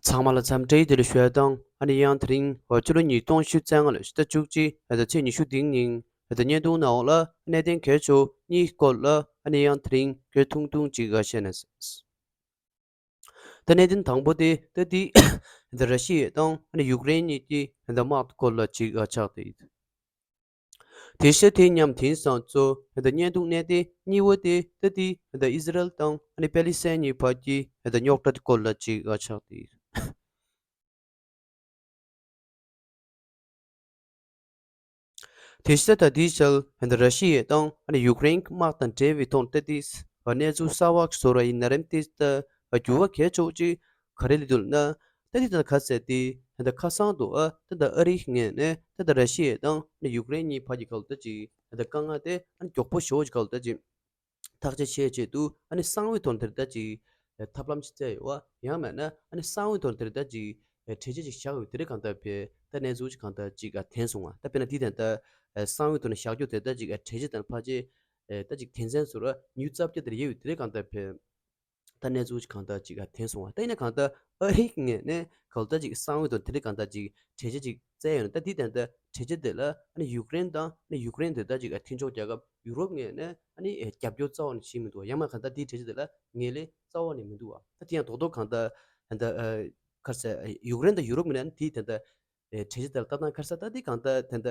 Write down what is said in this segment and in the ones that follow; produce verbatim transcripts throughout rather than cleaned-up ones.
ཚང་མ་ལ་འཚམས་འདྲི་བདེ་ལེགས་ཞུ་ཡ་དང་། ཨ་ནི་ཡང་དེ་རིང་ཕྱི་ལོ་ཉིས་སྟོང་ཉི་ཤུ་རྩ་ལྔ་ལོའི་ཕྱི་ཟླ་བཅུ་གཅིག་ཟླ་ཚེས་ཉི་ཤུ་རྩ་གཅིག་ཉིན་བརྙན་ཐུང་ནང་ལ་གནད་དོན་གལ་ཆེ་བ་གཉིས་སྐོར་ལ་ཨ་ནི་ཡང་དེ་རིང་ཁྱོན་ཐུང་ཐུང་ཅིག་ཞུས་ན། ད་གནད་དོན་དང་པོ་དེ་ད་དེ་ད་ར་ཤི་ཡ་དང་ཨ་ནི་ཡུཀ་རེན་གཉིས་ཀྱི་ད་དམག་སྐོར་ལ་ཅིག་ཆགས་ཏེ་ཡོད། དེ་བཞིན་དེ་མཉམ་དེང་སང་ཚོ་ད་བརྙན་ཐུང་གནད་དོན་གཉིས་པ་དེ་ད་དེ་ད་ཨི་ཟི་རལ་དང་ཨ་ནི་པེ་ལི་སི་ཐན་གཉིས་བར་གྱི་ད་རྙོག་དྲ་སྐོར་ལ་ཅིག་ཆགས་ཏེ་ཡོད། དེ་བཞིན་ད་དེའི་ཞལ་ད་ར་ཤི་ཡ་དང་ཨ་ནི་ཡུཀ་རེན་དམག་དང་འབྲེལ་བའི་ཐོག་ད་དེ་གནས་ཚུལ་གསར་བ་བཟོ་ར་ཡིན་ན་རེམ་དེ་ད་འགྱུར་བ་གལ་ཆེ་བ་ཅིག་ག་རེ་སླེབས་འདུག་ལབ་ན། ད་དེ་ད་ག་ཟེར་དེ་ད་ཁ་སང་དུ་ཨ་ད་ད་ཨ་རིའི་ངོས་ནས་ད་ད་ར་ཤི་ཡ་དང་ཨ་ནི་ཡུཀ་རེན་གཉིས་བར་གྱི་སྐབས་ད་ཅིག་ད་དཀའ་ངལ་དེ་ཨ་ནི་མགྱོགས་པོ་ཞེ་པོ་ཅིག་སྐབས་ད་ཅིག་ཐག་གཅོད་བྱེད་ཆེད་དུ་ཨ་ནི་གསང་བའི་དོན་དེར་ད་ཅིག་ཐབས་ལམ་ཞིག་བཙལ་ཡོད་པ། ཡང་མིན་ན་ཨ་ནི་གསང་བའི་དོན་དེར་ད་ཅིག་གྲོས་ཆོད་ཅིག་བཞག་ཡོད་དེ་རེད། གང་ལྟར་བས་ད་གནས་ཚུལ་ཅིག་གང་ལྟར་ཅིག་ཐོན་སོང་བ། ད་དཔེར་ན་དེ་དེ་ད་གསང་བའི་དོན་བཞག་རྒྱུ་དེ་ད་ཅིག་གྲོས་ཆོད་དང་ཕལ་ཆེར་ད་ཅིག་དོན་ཚན་ཟུར་ཉུང་ཙམ་ཅིག་དེར་ཡོད་ཡོད་དེ་རེད། གང་ལྟར་བས་ད་གནས་ཚུལ་ཅིག་གང་ལྟར་ཅིག་ཐོན་སོང་བ། ད་ཡིན་ན་གང་ལྟར་ཨ་རིའི་ངོས་ནས་གང་ལྟར་ཅིག་གསང་བའི་དོན་དེ་རིགས་གང་ལྟར་ཅིག་གྲོས་ཆོད་ཅིག་བཙལ་ཡོད་ན། ད་དེ་དེ་ད་གྲོས་ཆོད་དེ་ལ་ཨ་ནི་ཡུཀ་རེན་དང་ཨ་ནི་ཡུཀ་རེན་དེ་ད་ཅིག་མཐུན་ཕྱོགས་རྒྱལ་ཁབ་ཡུ་རོབ་ངོས་ནས་ཨ་ནི་རྒྱབ་སྐྱོར་རྩ་བ་ནས་བྱེད་མི་འདུག་བ། ཡང་མིན་གང་ལྟར་དེའི་གྲོས་ཆོད་དེ་ལ་ངོས་ལེན་རྩ་བ་ནས་མི་འདུག་བ། ད་དེ་ཡང་རྡོག་རྡོག་གང་ལྟར་ད་ལྟ་ག་རེ་ཟེར་ཡུཀ་རེན་དང་ཡུ་རོབ་ངོས་ནས་ཨ་ནི་དེའི་ད་ལྟ་གྲོས་ཆོད་དེ་ལ་ལྟ་སྟངས་ག་རེ་ཟེར། ད་དེ་གང་ལྟར་ད་ལྟ་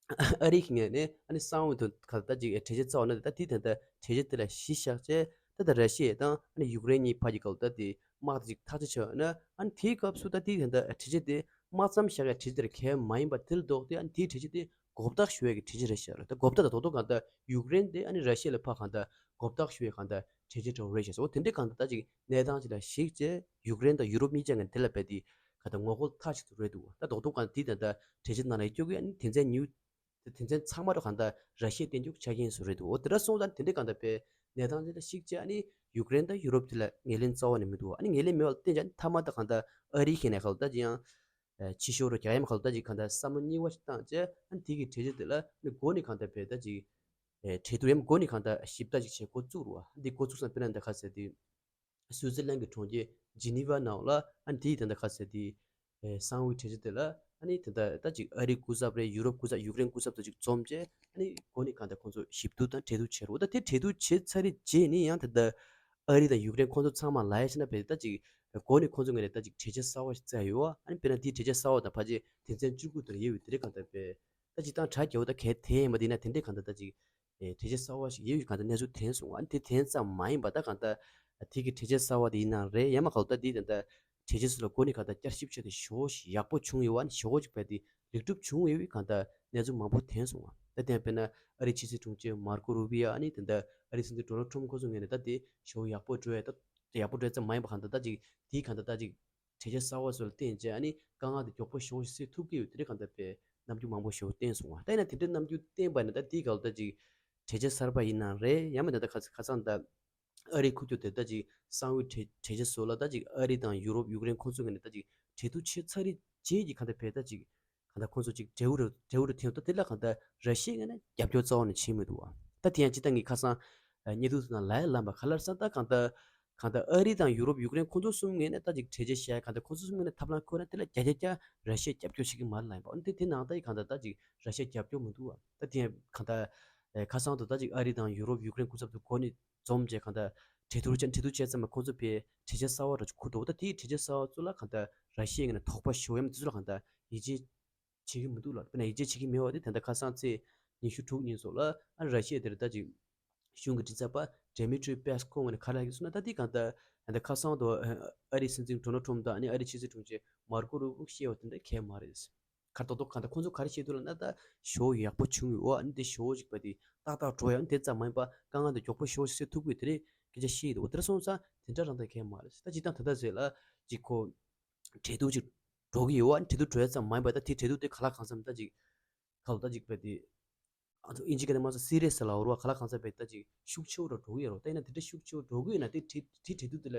ཨ་རིའི་ངོས་ནས་ཨ་ནི་གསང་བའི་དོན་ག་ད་ཅིག་གྲོས་ཆོད་རྩ་བ་ནས་ད་དེ་དེ་འདྲ་གྲོས་ཆོད་དེ་ལ་གཞི་བཞག་བྱས་ད་ལྟ་ར་ཤི་ཡ་དང་ཨ་ནི་ཡུཀ་རེན་གཉིས་བར་གྱི་སྐབས་ད་དེ་དམག་དེ་ཅིག་ཐག་གཅོད་བྱས་ཡོད་ན། ཨ་ནི་དེའི་སྐབས་སུ་ད་དེ་དེ་འདྲ་གྲོས་ཆོད་དེ་དམག་མཚམས་བཞག་ཡ་གྲོས་ཆོད་དེ་གལ་མ་ཡིན་པ་དེ་ལ་ལྡོག་སྟེ། ཨ་ནི་དེའི་གྲོས་ཆོད་དེ་མགོ་བཏགས་ཞུ་ཡ་གི་གྲོས་ཆོད་རེད་ཤག་ལ། ད་མགོ་བཏགས་ད་རྡོག་རྡོག་གང་ལྟར་ཡུཀ་རེན་དེ་ཨ་ནི་ར་ཤི་ཡ་ལ་ཕར་གང་ལྟར་མགོ་བཏགས་ཞུ་ཡ་གང་ལྟར་གྲོས་ཆོད་འདྲ་བོ་རེད་ཤག་འོ་དེ་འདྲའི་གང་ལྟར་ད་ཅིག་གནས་སྟངས་ཅིག་ལ་གཞིགས་བྱས་ཡུཀ་རེན་དང་ཡུ་རོབ་གཉིས་ཆ་ངོས་དེ་ལ་རྦད་དེ་གང་ལྟར་ངོ་རྒོལ་མཐའ་གཅིག་ཏུ་རེད་འདུག་ད་རྡོག་རྡོག་གང་དེ་ད་ལྟ་གྲོས་ཆོད་ནང་ལ་སྐྱོད་ཀྱི་ཨ་ནི་དོན་ཚན་ཉུང་དོན་ཚན་ཚང་མ་རུ་གང་ལྟར་ར་ཤི་ཡས་བརྟེན་རྒྱུ་ཆ་རྐྱེན་བཟོ་རེད་འདུག་འོ་དེ་འདྲ་སོང་ཙང་དེ་འདྲའི་གང་ལྟར་བས་གནས་སྟངས་དེ་ལ་གཞིགས་བྱས་ཨ་ནི་ཡུཀ་རེན་དང་ཡུ་རོབ་དེ་ལ་ངོས་ལེན་རྩ་བ་ནས་མི་འདུག་ཨ་ནི་ངོས་ལེན་མེད་པ་ལ་བརྟེན་བྱས་ཨ་ནི་མཐའ་མ་ད་གང་ལྟར་ཨ་རིའི་ཁྱེད་ནས་གང་ལྟར་ཅི་ཡང་ཕྱི་ཤོག་རུ་རྒྱག་ཡ་མ་གང་ལྟར་ཅིག་གང་ལྟར་བསམ་བློ་གཉིས་པ་ཞིག་བཏང་བྱས་ཨ་ནི་དེ་གི་གྲོས་ཆོད་དེ་ལ་ཨ་ནི་འགོ་ནས་གང་ལྟར་བས་ད་ཅིག་གྲོས་བསྡུར་ཡ་མ་འགོ་ནས་གང་ལྟར་ཞིབ་ལྟ་ཅིག་བྱས་འགོ་བཙུགས་རུ་བ། འདི་འགོ་བཙུགས་སང་དཔེར་ན་འདི་ག་ཟེར་དུས། སུའུ་ཙི་ལན་གྱི་གྲོང་ཁྱེར་ཇི་ནི་ཝ་ནང་ལ་ཨ་ནི་དེའི་དེ་འདྲ་ག་ཟེར་དེ། གསང་བའི་གྲོས་ཆོད་དེ་ལ་ཨ་ནི་དེ་འདྲ་ད་ཅིག་ཨ་རི་སྐུ་ཚབ་རེད། ཡུ་རོབ་སྐུ་ཚབ། ཡུཀ་རེན་སྐུ་ཚབ་དེ་ཅིག་འཛོམས་བྱས་ཨ་ནི་འགོ་ནས་གང་ལྟར་ཁོང་ཚོ་ཞིབ་བསྡུར་དང་གྲོས་བསྡུར་བྱས་རུང་། ད་དེ་གྲོས་བསྡུར་བྱས་ཚར་རྗེས་ནས་ཡང་དེ་འདྲ་ཨ་རི་དང་ཡུཀ་རེན་ཁོང་ཚོ་ཚང་མ་ལ་ཡ་ཤེ་ན་བས་ད་ཅིག་འགོ་ནས་ཁོང་ཚོ་ངོས་ནས་ད་ཅིག་གྲོས་ཆོད་གསར་བ་ཞིག་བཙལ་ཡོད་ཨ་ནི་དཔེར་ན་དེའི་གྲོས་ཆོད་གསར་བ་དང་ཕལ་ཆེར་དོན་ཚན་བཅུ་དགུ་དེར་ཡོད་པའི་དེ་རེད། གང་ལྟར་བས་ད་ཅིག་ཏང་དྲ་རྒྱ་བོ་ད་གལ་དེ་ཡིན་པ་དེ་ན་དེ་འདྲའི་གང་ལྟར་ད་ཅིག་གྲོས་ཆོད་གསར་བ་ཞིག་ཡོད་ཡོད་གང་ལྟར་གནས་ཚུལ་ཐོན་སོང་བ། ཨ་ནི་དེ་ཐོན་ཙམ་མ་ཡིན་པ་ད་གང་ལྟར་དེ་གི་གྲོས་ཆོད་གསར་བ་དེ་ཡིན་ནའང་རེད། ཡང་མ་གང་ལྟར་དེ་ད་ལྟ་གྲོས་ཆོད་སུ་ལ་འགོ་ནས་གང་ལྟར་བསྐྱར་ཞིབ་བྱས་ཏེ་ཞོ་ཞིག་ཡག་པོ་བྱུང་ཡོད་བ། ཨ་ནི་ཞོ་ཅིག་བས་དེ་ལེགས་གྲུབ་བྱུང་ཡོད་པའི་གང་ལྟར་གནས་ཚུལ་མང་པོ་ཐོན་སོང་བ། ད་དེ་ཡང་དཔེར་ན་ཨ་རིའི་ཕྱི་སྲིད་དྲུང་ཆེ་མར་ཀོ་རུ་བི་ཡ། ཨ་ནི་དེ་ད་ཨ་རིའི་སྲིད་འཛིན་ཌོ་ནལ་ཊམ་ཁོ་ཚོ་ངོས་ནས་ད་དེ་ཞོ་ཡག་པོ་འགྲོ་ཡ་ད་ཡག་པོ་འགྲོ་ཡ་ཙམ་མ་ཡིན་པ་གང་ལྟར་ད་ཅིག་དེའི་གང་ལྟར་ད་ཅིག་གྲོས་ཆོད་གསར་བ་སོགས་ལ་བརྟེན་བྱས་ཨ་ནི་དཀའ་ངལ་དེ་མགྱོགས་པོ་ཞེ་པོ་ཞིག་སེལ་ཐུབ་ཀྱི་ཡོད་དེ་རེད། གང་ལྟར་བས་རྣམ་འགྱུར་མང་པོ་ཞེ་པོ་བསྟན་སོང་བ། ད་ཡིན་ན་དེ་འདྲའི་རྣམ་འགྱུར་བསྟན་པ་ཡིན་ན་ད་དེའི་སྐབས་ལ་ད་ཅིག་གྲོས་ཆོད་གསར་པ་ཡིན་ན་རེད། ཡང་མིན་ད་ད་ཁ་ཁ་སང་ད་ཨ་རིའི་ཁུ་བྱུག་དེ་ད་ཅིག་གསང་བའི་གྲོས་གྲོས་ཆོད་སོགས་ལ་ད་ཅིག་ཨ་རི་དང་ཡུ་རོབ་ཡུཀ་རེན་ཁོང་ཚོའི་ངོས་ནས་ད་ཅིག་གྲོས་བསྡུར་བྱས་ཚར་རྗེས་ཀྱི་གང་ལྟར་བས་ད་ཅིག་གང་ལྟར་ཁོང་ཚོ་ཅིག་འབྲས་བུ་རུ་འབྲས་བུ་རུ་ཐོན་ད་དེ་ལ་གང་ལྟར་ར་ཤི་ཡའི་ངོས་ནས་རྒྱབ་སྐྱོར་རྩ་བ་ནས་བྱེད་མི་འདུག་བ། ད་དེ་ཡང་ཅི་ལྟར་ངས་ཁ་སང་བརྙན་ཐུང་ནང་ལ་ཡང་ལབ་པ་ག་ལ་རེད་ཟེར་ན། ད་གང་ལྟར་གང་ལྟར་ཨ་རི་དང་ཡུ་རོབ་ཡུཀ་རེན་ཁོང་ཚོ་གསུམ་ངོས་ནས་ད་ཅིག་གྲོས་ཆོད་བཤད། གང་ལྟར་ཁོང་ཚོ་གསུམ་ངོས་ནས་ཐབས་ལམ་ཁོ་ན་དེ་ལ་བརྒྱ་ཆ་བརྒྱ་ར་ཤི་ཡ་རྒྱབ་སྐྱོར་བྱེད་ཀྱི་མ་རེད་ལབ་ཡིན་པ། འོན་ཏེ་དེ་ནང་ལྟར་གང་ལྟར་ད་ཅིག་ར་ཤི་ཡ་རྒྱབ་སྐྱོར་མི་འདུག་བ། ད་དེ་ཡང་གང་ལྟར་ཨེ་ཁ་སང་དུ་ད་ཅིག་ཨ་རི་དང་ཡུ་རོབ་ཡུཀ་རེན་སྐུ་ཚབ་དེ་འགོ་ནས་འཛོམས་བྱས་གང་ལྟར་གྲོས་བསྡུར་བྱས། གྲོས་བསྡུར་བྱས་ཙམ་པ་ཁོང་ཚོ་ཕའི་གྲོས་ཆོད་གསར་བ་འདྲ་ཅིག་ཁུར་འདུག་ད་དེའི་གྲོས་ཆོད་གསར་བ་ཚོ་ལ་གང་ལྟར་ར་ཤི་ཡའི་ངོས་ནས་དོགས་པ་ཞུ་ཡ་མ་དེ་ཚོ་ལ་གང་ལྟར་ཡིད་ཆེས་བྱེད་ཀྱི་མི་འདུག་ལ། དཔེར་ན་ཡིད་ཆེས་བྱེད་ཀྱི་མེད་པ་དེ་ད་ལྟ་ཁ་སང་ཚེས་ཉི་ཤུ་དྲུག་ཉིན་སོགས་ལ་ཨ་ར་ཤི་ཡ་དེར་ད་ཅིག་གཞུང་གི་མགྲིན་ཚབ་པ་ཌི་མི་ཊི་རི་པེ་སི་ཀོ་ངོས་ནས་ག་རེ་ལབ་ཀྱི་འདུག་ཟེར་ན། ད་དེ་གང་ལྟར་ད་ལྟ་ཁ་སང་དུ་ཨ་རིའི་སྲིད་འཛིན་ཌོ་ནལ་ཊམ་དང་ཨ་ནི་ཨ་རིའི་ཕྱི་སྲིད་དྲུང་ཆེ་མར་ཀོ་རུ་བྷི་བཤད་པ་དེ་འདྲ་གང་ཡང་མ་རེད། གར་ཏོག་ཏོག་གང་ལྟར་ཁོང་ཚོ་ག་རེ་བཤད་འདུག་ལབ་ན། ད་ཞོ་ཡག་པོ་བྱུང་ཡོད། ཨ་ནི་དེ་ཞོ་ཅིག་བས་དེ་ཏག་ཏག་འགྲོ་ཡ། ཨ་ནི་དེ་ཙམ་མ་ཡིན་པ་དཀའ་ངལ་དེ་མགྱོགས་པོ་ཞོ་ཞིག་སེལ་ཐུབ་ཀྱི་དེ་རེད་སྐད་ཆ་བཤད་འདུག་དེ་འདྲ་སོང་ཙང་དེ་འདྲ་རང་ད་གང་ཡང་མ་རེད། ད་སྤྱིར་བཏང་ད་ལྟ་ཟེར་ལ་ཅིག་ཁོ་གྲོས་བསྡུར་ཅིག་འགྲོ་གི་ཡོད། ཨ་ནི་གྲོས་བསྡུར་འགྲོ་ཡ་ཙམ་མ་ཡིན་པ་ད་དེ་གྲོས་བསྡུར་དེ་ག་ལ་གང་འཚམ་ད་ཅིག་ག་ལ་ད་ཅིག་བས་དེ་ཨ་ཚོ་ཨིན་ཇི་སྐད་ནས་མ་ཚོ་སི་རི་ཡས་ལབ་རོ། ག་ལ་གང་འཚམ་བས་ད་ཅིག་ཤུགས་ཆེ་བོ་རུ་འགྲོ་གི་ཡོད་རོ། ད་ཡིན་ན་དེ་འདྲ་ཤུགས་ཆེ་བོ་འགྲོ་གི་ཡོད་ན་དེ་གྲོས་དེ་གྲོས་བསྡུར་དེ་ལ་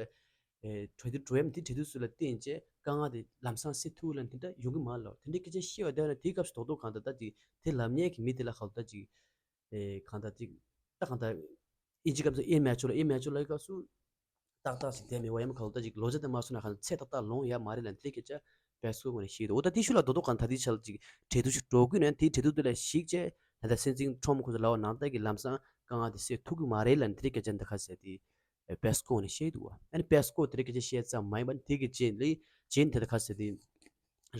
ཨེ་གྲོས་བསྡུར་འགྲོ་ཡ་མ་དེ་གྲོས་བསྡུར་སུ་ལ་བརྟེན་བྱས་དཀའ་ངལ་དེ་ལམ་སང་སེལ་ཐུབ་ལབ་དེ་འདྲ་ཡོང་གི་མ་རེད་ལོ། དེ་འདྲའི་སྐད་ཆ་བཤད་པ་དེ་ན་དེའི་སྐབས་སུ་རྡོག་རྡོག་གང་ལྟར་ད་ཅིག་དེ་ལབ་མཁན་གྱི་མི་དེ་ལ་ག་ལ་ད་ཅིག་ཨེ་གང་ལྟར་ཅིག་ད་གང་ལྟར་ཨིན་ཇི་སྐབས་སུ་ཨེ་མེ་ཅོར་ལ་ཨེ་མེ་ཅོར་ལབ་སྐབས་སུ་ ཏག་ཏག་ཞིག་བསྡད་མེད་པ་ཡང་མ་གང་ལྟར་ཅིག་ལོ་ཙཱ་དེ་མ་སོང་ན་གང་ཚད་ཏག་ཏག་ལོངས་ཡ་མ་རེད་ལབ་དེ་སྐད་ཆ་པེ་སི་ཀོ་ངོས་ནས་བཤད་འདུག་འོ་ད་དེ་ཤུལ་ལ་རྡོག་རྡོག་གང་ད་དེ་ཆ་ལ་ཅིག་གྲོས་བསྡུར་ཞིག་འགྲོ་དགོས་ན་དེའི་གྲོས་བསྡུར་དེ་ལ་གཞིགས་བྱས་ད་ལྟ་སྲིད་འཛིན་ཁྲོམ་ཁོ་ཚོ་ལབ་པ་ནང་ལྟར་གྱི་ལམ་སང་དཀའ་ངལ་དེ་སེལ་ཐུབ་ཀྱི་མ་རེད་ལབ་དེ་སྐད་ཆ་འདི་ག་ཟེར་དེ་པེ་སི་ཀོ་ངོས་ནས་བཤད་འདུག་ཨ་ནི་པེ་སི་ཀོ་དེ་རིང་སྐད་ཆ་བཤད་ཙམ་མ་ཡིན་པ་དེ་གི་རྗེས་ལ་རྗེས་དེ་ད་ག་ཟེར་དེ་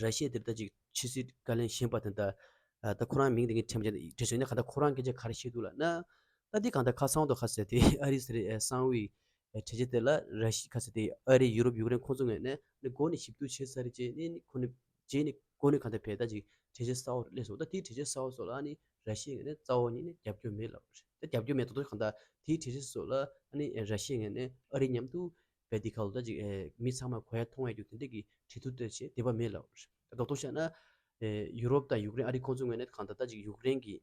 ར་ཤི་ཡ་དེ་ད་ཅིག་ཕྱི་སྲིད་བཀའ་བློན་གཞན་པ་དེ་ད་ད་ཁོ་རང་མིང་དེ་ངས་ཁྲིམས་ཅན་དྲི་བྱས་ནས་ག་ད་ཁོ་རང་སྐད་ཆ་ག་རེ་བཤད་འདུག་ལབ་ན། ད་འདི་གང་ལྟར་ཁ་སང་དུ་ཁ་ཟེར་དེ་ཨ་རི་སི་རེ་གསང་བའི་གྲོས་ཆོད་དེ་ལ་ར་ཤི་ཁ་ཟེར་དེ་ཨ་རི་ཡུ་རོབ་ཡུཀ་རེན་ཁོང་ཚོ་ངོས་ནས་ནི་འགོ་ནས་ཞིབ་འཇུག་བྱས་ཚར་རྗེས་ནི་ནི་ཁོ་ནི་རྗེས་ནི་འགོ་ནས་གང་ལྟར་བས་ད་ཅིག་གྲོས་ཆོད་གསར་པ་སླེབས་སོང་། ད་དེའི་གྲོས་ཆོད་གསར་པ་སོགས་ལ་ནི་ར་ཤི་ཡའི་ངོས་ནས་རྩ་བ་ཉིད་ནས་རྒྱབ་སྐྱོར་མེད་ལབ་རེད། ད་རྒྱབ་སྐྱོར་མེད་དོ་དོ་གང་ལྟར་དེའི་གྲོས་ཆོད་སོགས་ལ་ནི་ར་ཤི་ཡའི་ངོས་ནས་ཨ་རི་མཉམ་དུ་བས་དེ་ཁ་ལོ་ད་ཅིག་མི་ཚང་མ་གོ་ཡ་མཐོང་ཡ་རྒྱུ་དེ་འདྲས་ཀྱི་གྲོས་བསྡུར་དེ་བྱས་བསྡད་པ་མེད་ལབ་རེད། ད་དོ་དོ་བཤད་ན་ཡུ་རོབ་དང་ཡུཀ་རེན་ཨ་རི་ཁོང་ཚོའི་ངོས་ནས་གང་ལྟར་ད་ཅིག་ཡུཀ་རེན་གྱི་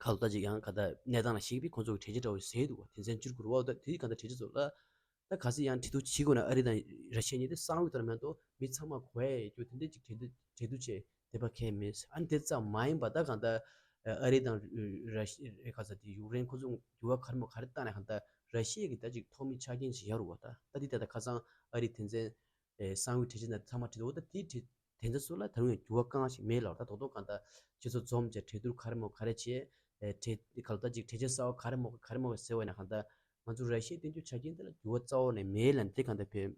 ཁ་ལོ་ད་ཅིག་ཡང་ག་ད་གནས་སྟངས་ལ་གཞིགས་པའི་ཁོང་ཚོ་གི་གྲོས་ཆོད་འདྲ་བོ་ཟེར་འདུག་བ། དེ་ཚན་བཅུ་དགུ་རུ་བ་ད་དེའི་ག་ད་གྲོས་ཆོད་ཚོ་ལ་ད་ག་ཚོད་ཡང་གྲོས་བསྡུར་བྱེད་དགོས་ན་ཨ་རི་དང་ར་ཤི་ཡ་གཉིས་དེ་གསང་བའི་ཐོག་ནས་མ་གཏོགས་མི་ཚང་མ་གོ་ཡ་ཡོད་རྒྱུ་དེ་འདྲས་ཅིག་གྲོས་བསྡུར་གྲོས་བསྡུར་བྱས་བསྡད་པ་གང་ཡང་མེད། ཨ་ནི་དེ་ཙམ་མ་ཡིན་པ་ད་གང་ལྟར་ཨ་རི་དང་ར་ཤི་ཡ་ག་ཚོད་དེ་ཡུཀ་རེན་ཁོ་ཚོ་འགྱུར་བ་ག་རེ་མོ་ག་རེ་བཏང་ནས་གང་ལྟར་ར་ཤི་ཡ་གི་ད་ཅིག་ཐོག་མའི་ཆ་རྐྱེན་ཅིག་ཡོད་རེད་བ། ད་ད་དེ་ད་ད་ཁ་སང་ཨ་རི་དོན་ཚན་གསང་བའི་གྲོས་ཆོད་ནང་ཚང་མ་བྲིས་འདུག་ད་དེའི་གྲོས་ཚན་ཚོ་ལ་ད་རུང་ཡང་འགྱུར་བ་གང་ཞིག་མེད་ལབ། ད་རྡོག་རྡོག་གང་ལྟར་ཁྱེད་ཚོ་འཛོམས་བྱས་གྲོས་བསྡུར་ག་རེ་མོ་ག་རེ་བྱས། གྲོས་ག་ལ་ད་ཅིག་གྲོས་ཆོད་གསར་བ་ག་རེ་མོ་ག་རེ་མོ་ཟེར་བ་ཡིན་ན་གང་ལྟར་ང་ཚོ་ར་ཤི་ཡའི་བསྟན་རྒྱུ་ཆ་རྐྱེན་དེ་ལ་འགྱུར་བ་རྩ་བ་ནས་མེད་ལབ་ནས་དེ་གང་ལྟར་བས་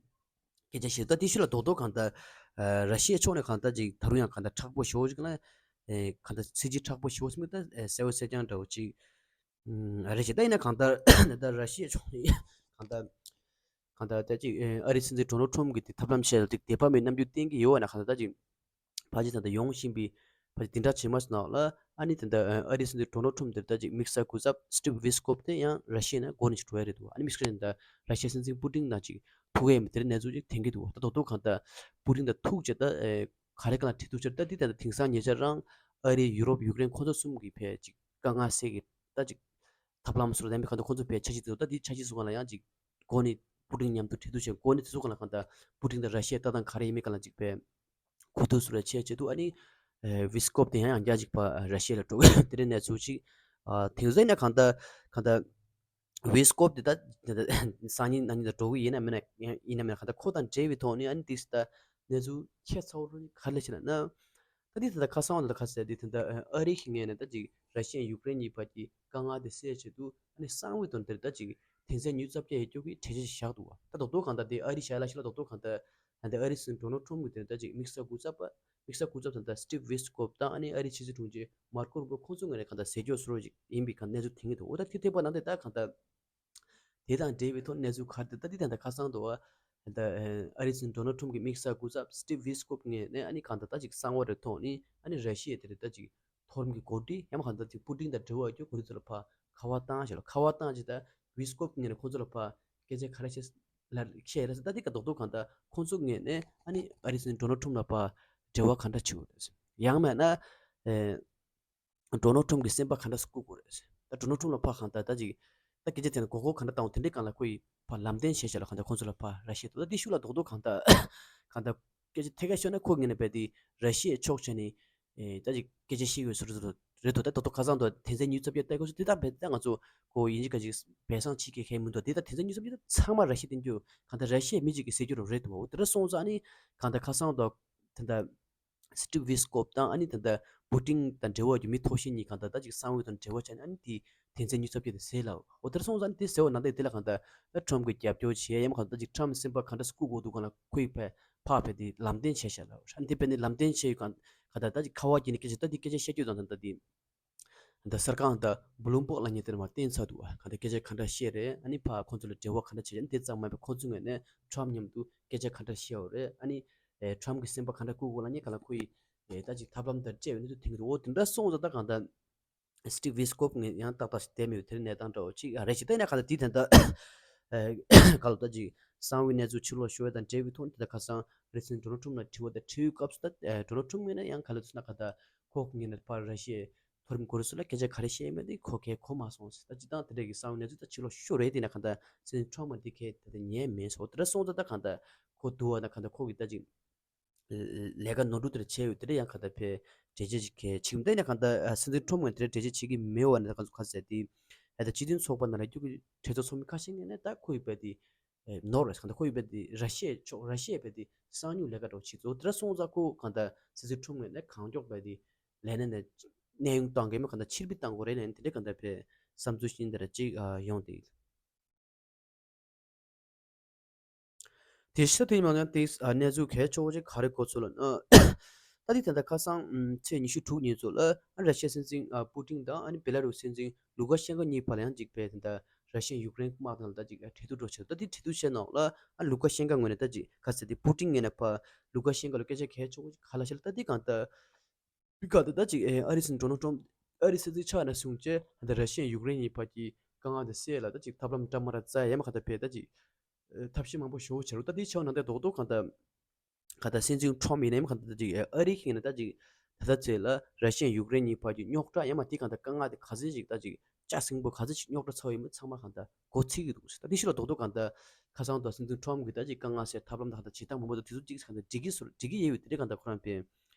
སྐད་ཆ་བཤད། ད་དེ་ཤུལ་ལ་རྡོག་རྡོག་གང་ལྟར་ར་ཤི་ཡའི་ཕྱོགས་ནས་གང་ལྟར་ཅིག་ད་རུང་ཡང་གང་ལྟར་མཁྲེགས་པོ་ཞེ་པོ་ཅིག་ལ་གང་ལྟར་ཚིག་ཇི་མཁྲེགས་པོ་ཞེ་པོ་ཟེར་མི་ད་གསལ་པོ་གསལ་རྐྱང་འདྲ་བོ་ཅིག་ཨ་རེ་བྱས། ད་ཡིན་ན་གང་ལྟར་ད་ལྟ་ར་ཤི་ཡའི་ཕྱོགས་ནས་གང་ལྟར་གང་ལྟར་ད་ཅིག་ཨ་རིའི་སྲིད་འཛིན་ཌོ་ནལ་ཁྲོམ་གྱིས་དེ་ཐབས་ལམ་བཤད་ལ་ཅིག་དད་པ་མེད་རྣམ་འགྱུར་བསྟན་གྱི་ཡོད་བ་ན་གང་ལྟར་ད་ཅིག་ཕལ་ཆེར་ད་ལྟ་ཡོང་བཞིན་པའི་ཕལ་ཆེར་འདི་འདྲ་བྱེད་མ་སོང་ན་ལ་ཨ་ནི་ད་ལྟ་ཨ་རིའི་སྲིད་འཛིན་ཌོ་ནལ་ཁྲོམ་དེར་ད་ཅིག་དམིགས་བསལ་སྐུ་ཚབ་སི་ཊིབ་ཝི་སི་ཀོབ་དེ་ཡང་ར་ཤི་ཡ་ནས་འགོ་ནས་ཅིག་འགྲོ་ཡ་རེད་འདུག་ཨ་ནི་དམིགས་བསལ་ད་ར་ཤི་ཡའི་སྲིད་འཛིན་པུ་ཏིན་དང་ཅིག་ཐུག་ཡས་མི་དེར་གནས་ཚུལ་ཅིག་ཐོན་གྱི་འདུག་ད་རྡོག་རྡོག་གང་ལྟར་པུ་ཏིན་དང་ཐུག་བྱས་ད་ག་རེ་གང་ལ་ཁྲིད་ཐུབ་ཕྱིར་ད་འདི་ད་ལྟ་དེང་སང་ཉེ་ཆར་རང་ཨ་རི་ཡུ་རོབ་ཡུཀ་རེན་ཁོ་ཚོ་གསུམ་གྱི་ཕལ་ཅིག་དཀའ་ངལ་སེལ་གྱི་ད་ཅིག་ཐབས་ལམ་སོར་ལྡན་པའི་ཁ་ཐུག་ཁོང་ཚོ་བས་འཆར་གཞི་བཟོས་ད་འདི་འཆར་གཞི་བཟོ་ག་ལ་ཡང་ཅིག་འགོ་ནས་པུ་ཏིན་མཉམ་དུ་གྲོས་བསྡུར་བྱས་འགོ་ནས་དེ་ཚོ་ག་ལ་གང་ལྟར་པུ་ཏིན་དང་ར་ཤི་ཡའི་ལྟ་སྟངས་ག་རེ་ཡིན་མིན་ག་ལ་ཅིག་བས་གོ་ཐུག་སོར་བྱས་བྱས་འདུག་ཨ་ནི་ཝི་སི་ཀོབ་དེ་ཡང་ཡང་བསྐྱར་ཅིག་ཕར་ར་ཤི་ཡ་ལ་འགྲོ་དེ་འདྲའི་གནས་ཚུལ་ཅིག་དེང་སང་ཡིན་ན་གང་ལྟར་གང་ལྟར་ཝི་སི་ཀོབ་དེ་ད་སང་ཉིན་གནངས་ཉིན་ད་འགྲོ་གི་ཡིན་ན་མིན་ན་ཡིན་ན་མིན་ན་གང་ལྟར་ཁོ་དང་འབྲེལ་བའི་ཐོག་ནས་ཨ་ནི་དེ་ད་གནས་ཚུལ་ཁྱད་མཚར་པོ་ག་རེ་ལབ་ན། ད་འདི་ད་ལྟ་ཁ་སང་བ་ད་ལྟ་ཁ་གསལ་འདི་ད་ལྟ་ཨ་རི་གི་ངོས་ནས་ད་ཅིག་ར་ཤི་ཡ་ཡུཀ་རེན་གཉིས་བར་གྱི་དཀའ་ངལ་དེ་སེལ་ཆེད་དུ་ཨ་ནི་གསང་བའི་དོན་དེར་ད་ཅིག་དོན་ཚན་ཉི་ཤུ་རྩ་བརྒྱད་ཡོད་རྒྱུ་གི་གྲོས་ཆོད་ཅིག་བཞག་འདུག་བ། ད་རྡོག་རྡོག་གང་ལྟར་དེ་ཨ་རི་བཞག་ལ་ཞིག་ལ་རྡོག་རྡོག་གང་ལྟར་ད་ལྟ་ཨ་རིའི་སྲིད་འཛིན་ཌོ་ནལ་ཁྲོམ་གྱི་དེ་ད་ཅིག་དམིགས་བསལ་སྐུ་ཚབ་པ་དམིགས་བསལ་སྐུ་ཚབ་ད་ལྟ་སི་ཊིབ་ཝི་སི་ཀོབ་དང་ཨ་ནི་ཨ་རིའི་ཕྱི་སྲིད་དྲུང་ཆེ་མར་ཀོ་རུ་བོ་ཁོང་ཚོའི་ངོས་ནས་གང་ལྟར་ཟས་སྐྱོར་སོ་རོ་ཅིག་ཡིན་པའི་གང་གནས་ཚུལ་ཐོན་གྱི་འདུག་འོ་ད་དེ་ཐེབས་པ་ནང་དེ་ད་གང་ལྟར། དེ་དང་འབྲེལ་བའི་ཐོག་གནས་ཚུལ་ག་རེ་འདུག་ད་འདི་ད་ལྟ་ཁ་སང་དུ་བ་ད་ཨ་རིའི་སྲིད་འཛིན་ཌོ་ནལ་ཁྲོམ་གྱི་དམིགས་བསལ་སྐུ་ཚབ་སི་ཊིབ་ཝི་སི་ཀོབ་ངོས་ནས་ཨ་ནི་གང་ལྟར་ད་ཅིག་གསང་བ་རེ་ཐོག་ནས་ཨ་ནི་ར་ཤི་ཡ་དེ་རེད་ད་ཅིག་མཐོ་རིམ་གྱི་འགོ་ཁྲིད་ཡང་མ་གང་ལྟར་ཅིག་པུ་ཏིན་དང་འབྲེལ་བ་ཡོད་རྒྱུ་ཁོ་རེ་ཚོ་ལ་ཕར་ཁ་པར་བཏང་ཞེས་ལ་ཁ་པར་བཏང་ཅིག་ད་ཝི་སི་ཀོབ་ངོས་ནས་ཁོ་ཚོ་ལ་ཕར་སྐད་ཆ་ག་རེ་བཤད་ལ་ད་འདི་ག་རྡོག་རྡོག་གང་ལྟར་ཁོ་ཚོ་ངོས་ནས་ཨ་ནི་ཨ་རིའི་སྲིད་འཛིན་ཌོ་ནལ་ཁྲོམ་ལ་ཕར་འབྲེལ་བ་ག་འདྲ་བྱེད་དགོས་རེད། ཡང་མིན་ན་ཨེ། ཌོ་ནལ་ཁྲོམ་གྱི་སེམས་པ་ག་འདྲ་སྐུ་དགོས་རེད། ད་ཌོ་ནལ་ཁྲོམ་ལ་ཕར་གང་ལྟར་ད་ཅིག་ད་སྐད་ཆ་དེ་ན་མགོ་སྐོར་ག་འདྲ་བཏང་བ་དེ་འདྲའི་སྒང་ལ་ཁོ་ཡིས་ཕར་ལམ་སྟོན་བྱས་བྱས་ལ་གང་ལྟར་ཁོང་ཚོ་ལ་ཕར་ར་ཤི་ཡ་དུ་ད་དེ་ཤུགས་ལ་རྡོག་རྡོག་གང་ལྟར་གང་ལྟར་སྐད་ཆ་ཐད་ཀར་ཤོད་ན་ཁོ་ངོས་ནས་རྦད་དེ་ར་ཤི་ཡའི་ཕྱོགས་བྱས་ནས་ད་ཅིག་སྐད་ཆ་བཤད་ཡོད་བཟོ་འདྲ་རེད་འདུག་ད་རྡོག་རྡོག་ཁ་སང་དུ་དོན་ཚན་ཉི་ཤུ་རྩ་བརྒྱད་ལྟ་དགོས་སུ་དེ་ད་རྦད་ད་ང་ཚོ་ཁོ་ཡིན་གཅིག་ག་ཅིག་སྦས་གསང་བྱེད་མཁན་མཁན་མི་འདུག་དེ་ད་དོན་ཚན་ཉི་ཤུ་རྩ་བརྒྱད་ད་ཚང་མ་ར་ཤི་ཡའི་བསྟན་རྒྱུ་གང་ལྟར་ར་ཤི་ཡའི་མི་གཅིག་གི་ཟས་རྒྱུ་རེད་འདུག་འོ་དེ་འདྲ་སོང་ཙང་ནི་གང་ལྟར་ཁ་སང་དུ་དེ་འདྲ། སི་ཊིབ་ཝི་སི་ཀོབ་དང་ཨ་ནི་ད་ལྟ་པུ་ཏིན་དང་འབྲེལ་བ་ཡོད་མི་ཐོག་ཤེས་གཉིས་གང་ལྟར་ད་ཅིག་གསང་བའི་དང་འབྲེལ་བ་བྱས་ནས་ཨ་ནི་དེ་དོན་ཚན་ཉི་ཤུ་རྩ་བརྒྱད་དེ་ཟས་ལ་འོ་དེར་སོང་ཙང་ཨ་ནི་དེ་ཟས་འོ་ནང་དེ་དེ་ལ་གང་ལྟར་ད་ཁྲོམ་གྱི་རྒྱབ་སྐྱོར་བྱས་ཡ་ཡང་གང་ལྟར་ད་ཅིག་ཁྲམ་སེམས་པ་གང་འདྲ་སྐུ་དགོས་འདུག་གང་ལ་ཁོ་ཡི་ཕ་ཕ་ཕ་དེ་ལམ་སྟོན་བྱས་ཤག་ལ་ཨ་ནི་དེ་ཕ་ནི་ལམ་སྟོན་བྱས་ཡོད་གང་གང་ལྟར་ད་ཅིག་ཁ་བ་སྐྱེས་ནས་སྐད་ཆ་ད་དེ་སྐད་ཆ་བཤད་རྒྱུ་དང་ད་ལྟ་དེ། ད་གསར་ཁང་ད་བྷུ་ལུམ་བྷོག་ལབ་མཁན་དེར་མར་བསྟན་ཚར་འདུག་བ། གང་ལྟར་སྐད་ཆ་ག་འདྲ་བཤད་རེད། ཨ་ནི་ཕར་ཁོང་ཚོ་ལ་འབྲེལ་བ་ག་འདྲ་བྱེད་རེད། དེ་ཙམ་མ་ཡིན་པར་ཁོང་ཚོའི་ངོས་ནས་ཁྲམ་མཉམ་དུ་སྐད་ཆ་ག་འདྲ་བཤད་ཡོད་རེད། ཨ་ནི་ཁྲམ་གྱི་སེམས་པ་ག་འདྲ་བསྐུལ་དགོས་ལབ་མཁན་ག་ལ་ཁོ་ཡིས་ད་ཅིག་ཐབས་ལམ་དང་སྤྲད་པའི་གནས་ཚུལ་ཐོན་གྱི་འདུག་འོ་དེ་འདྲ་སོང་ཙང་ད་གང་ལྟར་སི་ཊིབ་ཝི་སི་ཀོབ་ངས་ཡང་ཏག་ཏག་ཞིག་བསྡད་མེད་པའི་དེ་རིང་གནས་སྟངས་འདྲ་བོ་ཅིག་ཨ་རེད་ཞིག་ད་ཡིན་ན་གང་ལྟར་དེའི་དོན་དག་ག་ལ་ད་ཅིག་གསང་བའི་གནས་ཚུལ་ཕྱིར་ལོག་ཤོར་བ་དང་འབྲེལ་བའི་ཐོག་ནས་དེ་ད་ཁ་སང་རེ་ཚན་ཌོ་ནལ་ཁྲོམ་ལ་དྲི་བ་དང་དྲི་བའི་སྐབས་སུ་ད་ཌོ་ནལ་ཁྲོམ་ངོས་ནས་ཡང་ག་ལ་ཚུད་ན་ག་ད་ཁོག་ངོས་ནས་ཕར་ར་ཤི་ཡའི་མཐོ་རིམ་འགོ་ཁྲིད་ཚོ་ལ་སྐད་ཆ་ག་རེ་བཤད་ཡོད་མེད་དེ་ཁོ་གས་གོ་མ་སོང་ཟེར། ད་སྤྱིར་བཏང་དེ་འདྲ་གི་གསང་བའི་གནས་ཚུལ་ད་ཕྱི་ལོགས་ཤོར་རེད། དེ་ན་གང་ལྟར་སེམས་ཁྲོམ་མ་འདི་གས་ད་ལྟ་ཉན་མེད་སོ། དེ་འདྲ་སོང་ཙང་ད་གང་ལྟར་ཁོ་འདུག་བ་ན་གང་ལྟར་ཁོ་གི་ད་ཅིག་ལས་ཀ་ནོར་འཁྲུལ་དེ་འདྲ་བྱས་ཡོད་དེ་འདྲ་ཡང་གང་ལྟར་ཕེ་འགྲེལ་བརྗོད་ཅིག་གས་བྱེད་ཀྱི་མི་འདུག་ན་གང་ལྟར་སེམས་ཁྲོམ་མ་དེ་འདྲ་འགྲེལ་བརྗོད་བྱེད་ཀྱི་མེད་བ་ན་ད་གང་ཚོ་ག་ཟེར་དེ་ད་ལྟ་སྤྱི་མཐུན་ཚོགས་པ་ནང་ལ་རྒྱུ་གི་གྲོས་ཚོགས་ཚོགས་མི་ཁ་ཤས་ངོས་ནས་ད་ཁོ་ཡི་བས་དེ། ནོར་རེད། གང་ལྟར་ཁོ་ཡི་བས་དེ་ར་ཤི་ཡའི་ཕྱོགས་ར་ཤི་ཡའི་བས་དེ་གསང་ཉུལ་ལས་ཀ་འདྲ་བོ་བྱེད་ཚོ་དེ་འདྲ་སོང་ཙང་ཁོ་གང་ལྟར་སྲིད་འཛིན་ཁྲོམ་ངོས་ནས་གང་མགྱོགས་བས་དེ་ལས་གནས་ནས་གནས་དབྱུང་བཏང་གི་མེད། གང་ལྟར་ཕྱིར་འབུད་བཏང་དགོས་རེད་ལབ་ནས་དེ་གང་ལྟར་བས་བསམ་ཚུལ་ཤིག་འདི་འདྲ་ཅིག་ཡོང་དེ། དེ་ཤ་དེ་མ་ཡང་དེ་གནས་ཚུལ་གལ་ཆེ་བོ་ཅིག་ག་རེ་གོ་ཚུལ་ལ་ན། ད་དེ་ད་ལྟ་ཁ་སང་ཚེས་ཉི་ཤུ་དྲུག་ཉིན་ཚོ་ལ་ཨ་ར་ཤི་ཡའི་སྲིད་འཛིན་པུ་ཏིན་དང་ཨ་ནི་བེ་ལ་རུ་སྲིད་འཛིན་ལུ་ཀ་ཤན་ཀ་གཉིས་བར་ལ་ཡང་ཅིག་བས་དེ་འདྲ་ར་ཤི་ཡ་ཡུཀ་རེན་དམག་དང་ལ་ད་ཅིག་འབྲེལ་གཏུག་འགྲོ་ཆེ། ད་དེ་འབྲེལ་གཏུག་བྱས་ནང་ལ་ཨ་ལུ་ཀ་ཤན་ཀ་ངོས་ནས་ད་ཅིག་ག་ཟེར་དེ་པུ་ཏིན་ངོས་ནས་ཕ་ལུ་ཀ་ཤན་ཀ་ལ་སྐད་ཆ་གལ་ཆེ་བོ་ཅིག་ག་ལ་བཤད་ལ་ད་དེ་གང་ལྟར། ག་ད་ད་ཅིག་ཨ་རིའི་སྲིད་འཛིན་ཌོ་ནལ་ཊམ་ཨ་རིའི་སྲིད་འཛིན་ཆགས་ནས་བཟུང་བྱས་ད་ར་ཤི་ཡ་ཡུཀ་རེན་གཉིས་བར་གྱི་དཀའ་ངལ་དེ་སེལ་ལ་ད་ཅིག་ཐབས་ལམ་འདྲ་མི་འདྲ་བཙལ་ཡས་མ་ག་ད་བས་ད་ཅིག་ཐབས་ཤེས་མང་པོ་ཞེ་པོ་བྱས་རུང་ད་དེའི་ཆ་ནང་དེ་རྡོག་རྡོག་ག་ད་ག་ད་སྲིད་འཛིན་ཊམ་ཡིན་ནའི་མ་ག་ད་ད་ཅིག་ཨ་རི་ཁེངས་ནས་ད་ཅིག་ད་ད་ཚེ་ལ་ར་ཤི་ཡ་ཡུཀ་རེན་གཉིས་བར་གྱི་རྙོག་དྲ་ཡས་མ་དེ་ག་ད་དཀའ་ངལ་དེ་ག་ཚོད་ཅིག་ད་ཅིག་ལྕགས་སྲིན་པོ་ག་ཚོད་ཅིག་རྙོག་དྲ་ཚ་བོ་ཡིན་མིན་ཚང་མ་ག་ད་གོ་ཚིག་གི་འདུག་ད་དེ་ཕྱི་ལ་རྡོག་རྡོག་ག་ད་ཁ་སང་ད་སྲིད་འཛིན་ཊམ་གྱིས་ད་ཅིག་དཀའ་ངལ་སེལ་ཐབས་ལམ་ད་ག་ད་བྱེད་སྟངས་མང་པོ་འདུག་དེ་ཚོ་ཅིག་ག་ད་འགྲིག་གི་སོ་འགྲིག་གི་ཡོད་པའི་དེ་རེད་ག་ད་ཁོ་རང་པས།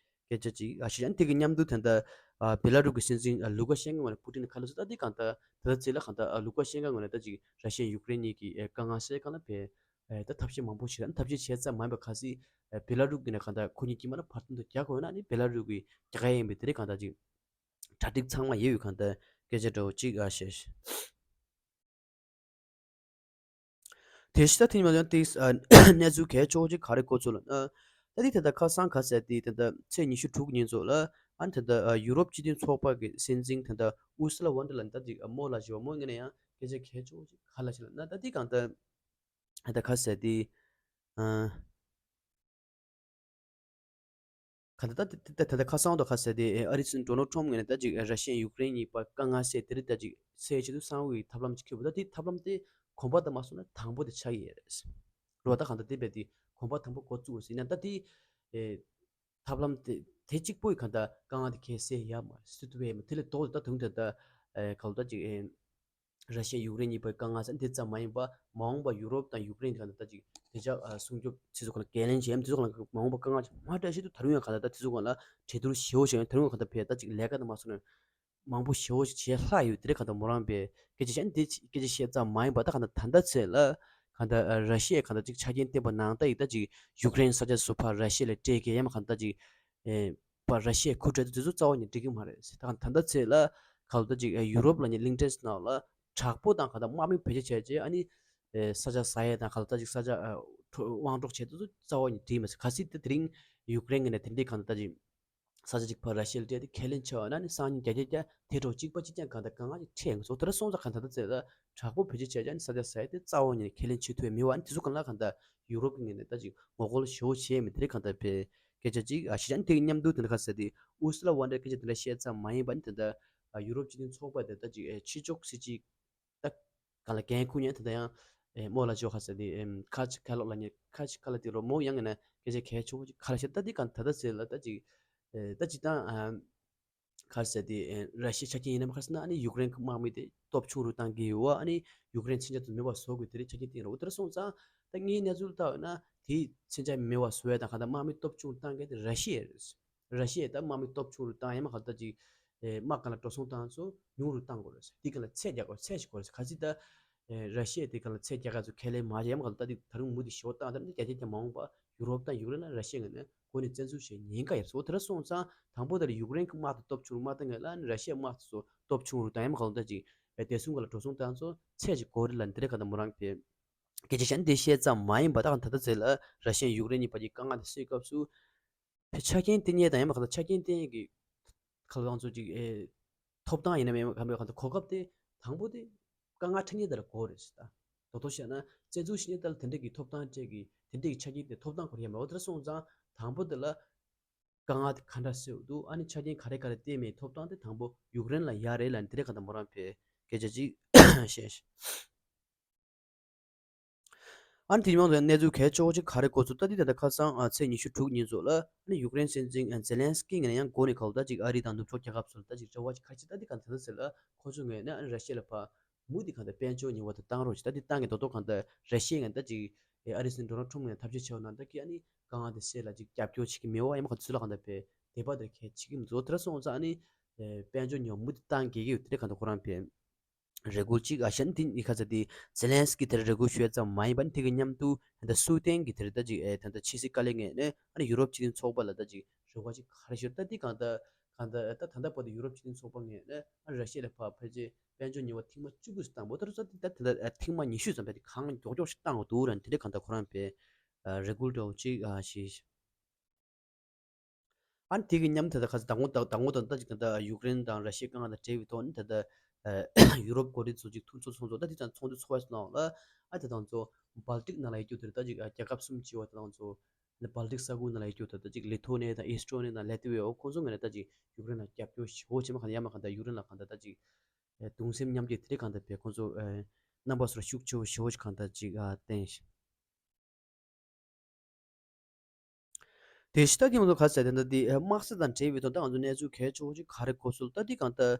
སྐད་ཆ་ཅིག་ཨ་ཤི་ཡང་དེ་གི་མཉམ་དུ་དེ་འདྲ་ཨ་བེ་ལ་རུ་གི་སྲིད་འཛིན་ཨ་ལུ་ཀ་ཤན་ཀ་ངོས་ནས་པུ་ཏིན་ཁ་ལ་སུ་ད་དེ་གང་ལྟར་ད་ལྟ་ཚེ་ལ་གང་ལྟར་ཨ་ལུ་ཀ་ཤན་ཀ་ངོས་ནས་ད་ཅིག་ར་ཤི་ཡ་ཡུཀ་རེན་གཉིས་ཀྱི་ཨེ་དཀའ་ངལ་སེལ་གང་ལ་བས་ཨེ་ད་ཐབས་ཤེས་མང་པོ་ཞིག་ད་ཐབས་ཤེས་བྱས་ཙམ་མ་ཡིན་པ་ག་སྲིད་ཨེ་བེ་ལ་རུ་གི་ནས་གང་ལྟར་ཁོ་གཉིས་ཀྱི་མ་ན་བར་སྟོང་དུ་རྒྱག་དགོས་ན་ནི་བེ་ལ་རུ་གི་རྒྱག་ཡ་ཡིན་པའི་དེ་རིགས་གང་ལྟར་ཅིག་གྲ་སྒྲིག་ཚང་མ་ཡོད་ཡོད་གང་ལྟར་སྐད་ཆ་འདྲ་བོ་ཅིག་ཨ་བཤད། དེ་ཕྱི་ད་ཐེངས་མ་ཡང་ཏིས་གནས་ཚུལ་གལ་ཆེ་བོ་ཅིག་ག་རེ་གོ་ཚུལ་ལ་ན། ད་ཐེངས་ད་ལྟ་ཁ་སང་ག་ཟེར་ཏེ་ད་ལྟ་ཚེས་ཉི་ཤུ་དྲུག་ཉིན་ཚོ་ལ་ཨ་ནི་ད་ལྟ་ཡུ་རོབ་སྤྱི་མཐུན་ཚོགས་པ་གི་སྲིད་འཛིན་ད་ལྟ་ཨུར་སུ་ལ་ཝོན་ཌར་ལ་ཡན་ད་ཅིག་མོ་ལ་ཞི་བ་མོ་ངོས་ནས་ཡང་སྐད་ཆ་གལ་ཆེ་བོ་ཅིག་ག་ལ་ཞིག་ལ་ན་ད་ཐེངས་གང་ད་ད་ལྟ་ག་ཟེར་ཏེ། ག་ད་ད་ད་ད་ད་ཁ་སང་དུ་ག་ཟེར་ཏེ་ཨ་རི་སྲིད་འཛིན་ཌོ་ནལ་ཊམ་ངོས་ནས་ད་ཅིག་ར་ཤི་ཡ་ཡུཀ་རེན་གཉིས་བར་དཀའ་ངལ་སེལ་དེ་རིགས་ད་ཅིག་སེལ་ཆེད་དུ་གསང་བའི་ཐབས་ལམ་ཅིག་འཁྱེར་བ་ད་དེ་ཐབས་ལམ་དེ་གོམ་པ་དང་མ་སོང་ན་དང་པོ་དེ་ཆགས་ཀྱི་ཡོད་རེད། རོ་ད་གང་ལྟར་དེ་བས་དེ་གོམ་པ་དང་པོ་འགོ་བཙུགས་ཟིན་ན་ད་དེ་ཨེ་ཐབས་ལམ་དེ་དེ་གཅིག་པོ་ཡི་གང་ལྟར་དཀའ་ངལ་དེ་གས་སེལ་ཡ་མ་རེད། སྲིད་དུ་བས་མ་དེ་ལས་ལྡོག་ད་དུང་དེ་ད་ཨེ་ག་ལ་ད་ཅིག་ཨེ། ར་ཤི་ཡ་ཡུཀ་རེན་གཉིས་བར་དཀའ་ངལ་ཟེར་འདི་ཙམ་མ་ཡིན་པ་མ་འོངས་པ་ཡུ་རོབ་དང་ཡུཀ་རེན་གྱི་ནང་ད་ཅིག་དེ་ཅག་སྲུང་སྐྱོབ་ཚེ་སྲོག་ལ་འགན་ལེན་བྱེད་ཡམ་དེ་ཚོ་ལ་མ་འོངས་པ་དཀའ་ངལ་མ་འདྲ་ཞིག་ཏུ་ད་རུང་ཡང་ག་ད་ད་དེ་ཚོ་གང་ལ་གྲོས་བསྡུར་ཞེ་བོ་ཞིག་ཡང་ད་རུང་ཡང་ག་ད་བས་ད་ཅིག་ལས་ཀ་ད་མ་སོང་ན་མང་པོ་ཞེ་བོ་ཞིག་བྱེད་ལྷག་ཡོད་དེ་རེད། ག་ད་མོ་རང་བས་སྐད་ཆ་བཤད་འདི་སྐད་ཆ་བཤད་ཙམ་མ་ཡིན་པ་ད་ག་ད་ད་ལྟ་ཚེ་ལ་ག་ད་ར་ཤི་ཡས་ག་ད་ཅིག་ཆ་རྐྱེན་བསྟན་པ་ནང་ད་ཡིག་ད་ཅིག་ཡུཀ་རེན་ས་ཆ་སུ་ཕར་ར་ཤི་ཡ་ལ་སྤྲད་གི་ཡམ་ག་ད་ཅིག་ཨེ། པ་ར་ཤི་ཡའི་ཁུ་ཁྲལ་དེ་ཚོ་རྩ་བ་ཉིད་འགྲིག་གི་མ་རེད། ད་ད་ལྟ་ཚེ་ལ་ག་ལ་ད་ཅིག་ཡུ་རོབ་ལ་ཉིད་གླིང་ཕྲན་ནང་ལ་དྲག་པོ་དང་ག་ད་དམག་མི་བེད་སྤྱོད་བྱས་རྗེས་ཨ་ནི་ས་ཆ་ཟ་ཡས་དང་ག་ལ་ད་ཅིག་ས་ཆ་དབང་འགྲོགས་བྱས་དེ་ཚོ་རྩ་བ་ཉིད་འགྲིག་མ་སོང་། གལ་སྲིད་དེ་དེ་རིང་ཡུཀ་རེན་གྱི་ནས་དེ་འདྲའི་ག་ལ་ད་ཅིག་ས་ཆ་ཅིག་ཕར་ར་ཤི་ཡ་ལ་སྤྲད་དེ་ཁས་ལེན་བྱས་པ་ན་ནི་སང་ཉིན་བརྒྱ་ཆ་བརྒྱ་དེ་འགྲོ་གཅིག་པ་གཅིག་རྐྱང་ག་ད་དཀའ་ངལ་ཅིག་འཕྲད་ཡོང་གི་སོང་། དེ་འདྲ་སོང་ཙང་ག་ད་ད་ཚེ་ལ་དྲག་པོ་བེད་སྤྱོད་བྱས་རྗེས་ཨ་ནི་ས་ཆ་ཟ་ཡས་དེ་རྩ་བ་ཉིད་ནས་ཁས་ལེན་བྱེད་ཐུབ་ཡས་མེད་པ་ཨ་ནི་དེ་ཚོ་ག་ལ་ག་ད་ཡུ་རོབ་ཀྱི་ངོས་ནས་ད་ཅིག་ངོ་རྒོལ་ཞེ་བོ་བྱས་མེད་དེ་རེད། གང་ལྟར་བས་སྐད་ཆ་ཅིག་ཨ་ཤི་ཅན་དེ་གི་མཉམ་དུ་དེ་འདྲ་ཁ་ཟེར་ཏེ་ཨུ་སུ་ལ་ཝན་ཌར་སྐད་ཆ་དེ་འདྲ་བཤད་ཙམ་མ་ཡིན་པ་ནི་དེ་འདྲ་ཡུ་རོབ་སྤྱི་མཐུན་ཚོགས་པ་དེ་ད་ཅིག་ཕྱི་ཕྱོགས་སྲིད་ཇུས་ད་ག་ལ་འགན་འཁུར་མཁན་དེ་འདྲ་ཡང་མོ་ལ་ཇོ་ཁ་ཟེར་ཏེ་ཁ་ཆི་ཁ་ལོག་ལ་ཉེ་ཁ་ཆི་ཁ་ལ་དེ་རོ་མོ་ཡང་ཡིན་ན་སྐད་ཆ་གལ་ཆེ་བོ་ཅིག་ག་ལ་བཤད་ད་དེ་གང་ད་ད་ཟེར་ལ་ད་ཅིག་ད་ཅིག་ད། ག་རེ་ཟེར་ཏེ་ར་ཤི་ཡའི་ཆ་རྐྱེན་ཡིན་ནམ་ག་རེ་ཟེར་ན་ཨ་ནི་ཡུཀ་རེན་གྱི་དམག་མི་དེ་སྟོབས་ཆུང་རུ་བཏང་གི་ཡོད་ཨ་ནི་ཡུཀ་རེན་མཚོན་ཆ་དེ་མེད་པ་བཟོ་དགོས་དེ་རིགས་ཆ་རྐྱེན་བསྟན་རོགས་དེ་འདྲ་སོང་ཙང་ད་ངའི་གནས་ཚུལ་ལྟ་བ་ན་དེའི་མཚོན་ཆ་མེད་པ་བཟོ་ཡ་དང་ག་ད་དམག་མི་སྟོབས་ཆུང་རུ་བཏང་མཁན་དེ་ར་ཤི་ཡ་རེད། ར་ཤི་ཡས་ད་དམག་མི་སྟོབས་ཆུང་རུ་བཏང་ཡ་མ་ག་ད་ཅིག་དམག་སྒར་ལ་འགྲོ་སོང་བཏང་ཚོ་ཉུང་རུ་བཏང་དགོས་རེད། དེ་ག་ལ་ཚད་རྒྱག་དགོས་ཚད་ཞིག་དགོས་རེད། ག་ཚིག་ད། ར་ཤི་ཡ་དེ་ག་ལ་ཚད་རྒྱག་ག་ཚོ་ཁས་ལེན་མ་བྱས་ཡ་མ་ག་ད་དེ་ད་རུང་མུ་མཐུད་ཞེ་པོ་བཏང་ད་ནི་རྒྱ་ཆེ་རྒྱ་མ་འོངས་པ་ཡུ་རོབ་དང་ཡུཀ་རེན་ལ་ར་ཤི་ཡའི་ངོས་ནས་འགོ་ནས་བཙན་འཛུལ་བྱེད་ཉེན་ཁ་ཡོད་སོ། དེ་འདྲ་སོང་ཙང་དང་པོ་དེ་ལ་ཡུཀ་རེན་གྱི་དམག་དེ་སྟོབས་ཆུང་རུ་མ་བཏང་ངེས་ལ་ནི་ར་ཤི་ཡའི་དམག་དེ་ཚོ་སྟོབས་ཆུང་རུ་བཏང་ཡ་མ་ག་ད་ཅིག་བདེ་སྲུང་སྒར་ལ་འགྲོ་སོང་བཏང་ཚོ་ཚད་ཅིག་དགོས་རེད་ལ་འདི་རེད། ག་ད་མོ་རང་གི་སྐད་ཆ་བཤད་ན་འདི་བཤད་ཙམ་མ་ཡིན་པ་ད་ག་ད་ད་ཚེ་ལ་ར་ཤི་ཡ་ཡུཀ་རེན་གཉིས་བར་གྱི་དཀའ་ངལ་དེ་སེལ་སྐབས་སུ། ཕའི་ཆ་རྐྱེན་བསྟན་ཡས་དང་ཡང་མ་ག་ད་ཆ་རྐྱེན་བསྟན་ཡས་ཀྱི་ཁ་ལོ་ཚོ་ཅིག་ཨེ། ཐོབ་ཐང་ཡིན་ན་མེད་ག་མེད་ག་ད་གོ་སྐབས་དེ་དང་པོ་དེ་དཀའ་ངལ་འཕྲད་མཁན་དེ་ལ་གོ་རེད་ཟེར་ད། དོ་དོ་བཤད་ན་བཙན་འཛུལ་བྱེད་མཁན་དེ་ལ་དེ་འདྲས་ཀྱི་ཐོབ་ཐང་སྤྲད་ཀྱི་དེ་འདྲས་ཀྱི་ཆ་རྐྱེན་དེ་ཐོབ་ཐང་སྐོར་ཡ་མེད་པ་དེ་འདྲ་སོང་ཙང་དང་པོ་དེ་ལ་དཀའ་ངལ་དེ་ག་འདྲ་སེལ་འདུག་ཨ་ནི་ཆ་རྐྱེན་ག་རེ་ག་རེ་བསྟན་མེད་ཐོབ་ཐང་དེ་དང་པོ་ཡུཀ་རེན་ལ་ཡ་རེད་ལ་དེ་འདྲས་ག་ད་མོ་རང་ཕའི་སྐད་ཆ་ཅིག་བཤད། ཨ་ནི་དེ་མཉམ་དུ་གནས་ཚུལ་གལ་ཆེ་བོ་ཅིག་ག་རེ་གོ་ཚུལ་ད་འདི་ད་ལྟ་ཁ་སང་ཨ་ཚེས་ཉི་ཤུ་དྲུག་ཉིན་ཚོ་ལ་ཨ་ནི་ཡུཀ་རེན་སྲིད་འཛིན་ཨ་ཛེ་ལན་སི་ཀི་ངོས་ནས་ཡང་འགོ་ནས་ག་ལ་ད་ཅིག་ཨ་རི་དང་ནུབ་ཕྱོགས་རྒྱལ་ཁབ་ཚོ་ལ་ད་ཅིག་འབྲེལ་བ་ཅིག་ཁ་ཅིག་ད་འདི་ག་ད་ད་ཟེར་ལ་ཁོ་ཚོ་ངོས་ནས་ཨ་ནི་ར་ཤི་ཡ་ལ་ཕ་མུ་འདི་ག་ད་དཔལ་འབྱོར་ཉེས་པ་ད་བཏང་རོགས་ཅིག་ད་འདི་བཏང་གི་མདོག་མདོག་ག་ད་ར་ཤི་ཡ་ངོས་ད་ཅིག་ཨ་རི་སྲིད་འཛིན་ཌོ་ནལ་ཊམ་ངོས་ནས་ཐབས་ཤེས་བྱས་ཡོད་ན་ད་ཀི་ཨ་ནི་དཀའ་ངལ་དེ་སེལ་ལ་ཅིག་རྒྱབ་སྐྱོར་བྱེད་ཀྱི་མེད་པ་ཡང་མ་ཁོ་ཚོ་ལ་ག་ད་ཕའི་དད་པ་དེ་གལ་ཆེ་གི་མི་འདུག་དེ་འདྲ་སོང་ཙང་ཨ་ནི་དཔལ་འབྱོར་ཉེས་པ་མུ་འདི་བཏང་གི་ཡོད་དེ་འདྲ་ག་ད་ཁོ་རང་ཕའི། རེ་སྐུལ་ཅིག་ཨ་ཤན་དེ་ནི་ཁ་ཚ་དེ་ཛེ་ལན་སི་ཀི་དེར་རེ་སྐུལ་ཞུ་ཡ་ཙམ་མ་ཡིན་པ་ནི་དེ་གི་མཉམ་དུ་ད་སུའུ་ཏན་གི་དེར་ད་ཅིག་ཨེ་ད་ད་ཕྱི་སྲིད་བཀའ་ལས་ངས་ནས་ཨ་ནི་ཡུ་རོབ་སྤྱི་མཐུན་ཚོགས་པ་ལ་ད་ཅིག་རེ་བ་ཅིག་ག་རེ་ཞུ་ད་དེ་གང་ད་གང་ད་ད་ད་ད་བར་དུ་ཡུ་རོབ་སྤྱི་མཐུན་ཚོགས་པ་ངས་ནས་ཨ་ར་ཤི་ཡ་ལ་ཕ་ཕལ་ཆེར་དཔལ་འབྱོར་ཉེས་པ་ཐེངས་མ་བཅུ་དགུ་ཙམ་བཏང་བོ་ད་རུ་ཙ་དེ་ད་ད་ད་ཐེངས་མ་ཉི་ཤུ་ཙམ་ཕལ་ཆེར་གང་མགྱོགས་མགྱོགས་ཤིག་བཏང་འདུག་ར་དེ་འདྲ་གང་ད་ཁོ་རང་པའི་རེ་སྐུལ་འདྲ་བོ་ཅིག་ཨ་ཞེས། ཨ་ནི་དེ་གི་མཉམ་དུ་ད་ལྟ་ཁ་ཟས་དང་པོ་དང་དང་པོ་དང་ད་ཅིག་ད་ལྟ་ཡུཀ་རེན་དང་ར་ཤི་ཡའི་དཀའ་ངལ་དང་འབྲེལ་བའི་ཐོག་ནས་ད་ལྟ་ཡུ་རོབ་འགོ་ཁྲིད་ཚོ་ཅིག་ཐུག་ཚོགས་ཚོགས་ཚོགས་ད་དེ་ཙམ་ཚོགས་འདུ་ཚོགས་པ་ཞིག་གནང་ལ་ཨ་དེ་དང་ཚོ་སྦལ་ཏིག་ནང་ལ་ཡོད་རྒྱུ་དེར་ད་ཅིག་རྒྱལ་ཁབ་གསུམ་བྱས་པ་དེ་དང་ཚོ་སྦལ་ཏིག་ས་ཁུལ་ནང་ལ་ཡོད་རྒྱུ་དེར་ད་ཅིག་ལི་ཐོ་ནེ་དང་ཨེ་སི་ཏྲོ་ནེ་དང་ལེ་ཏི་ཝེ་ཨོ་ཁོང་ཚོ་ངོས་ནས་ད་ཅིག་ཡུཀ་རེན་ལ་རྒྱབ་སྐྱོར་ཞེ་པོ་བྱས་མ་གང་ཡ་མ་གང་ད་ཡུཀ་རེན་ལ་གང་ད་ད་ཅིག་གདུང་སེམས་མཉམ་སྐྱེད་དེ་རིགས་གང་ད་བས་ཁོང་ཚོ་རྣམ་པ་ཚོར་ཤུགས་ཆེ་བོ་ཞེ་པོ་ཅིག་གང་ད་ཅིག་བསྟན་ཞིང་། དེ་ཕྱི་ད་ཐེངས་ང་ཚོ་ག་ཟེར་དེ་འདྲ་དེ་དམག་སྲིད་དང་འབྲེལ་བའི་ཐོག་ད་ང་ཚོ་གནས་ཚུལ་གལ་ཆེ་བོ་ཅིག་ག་རེ་གོ་སོང་ད་དེ་གང་ལྟར་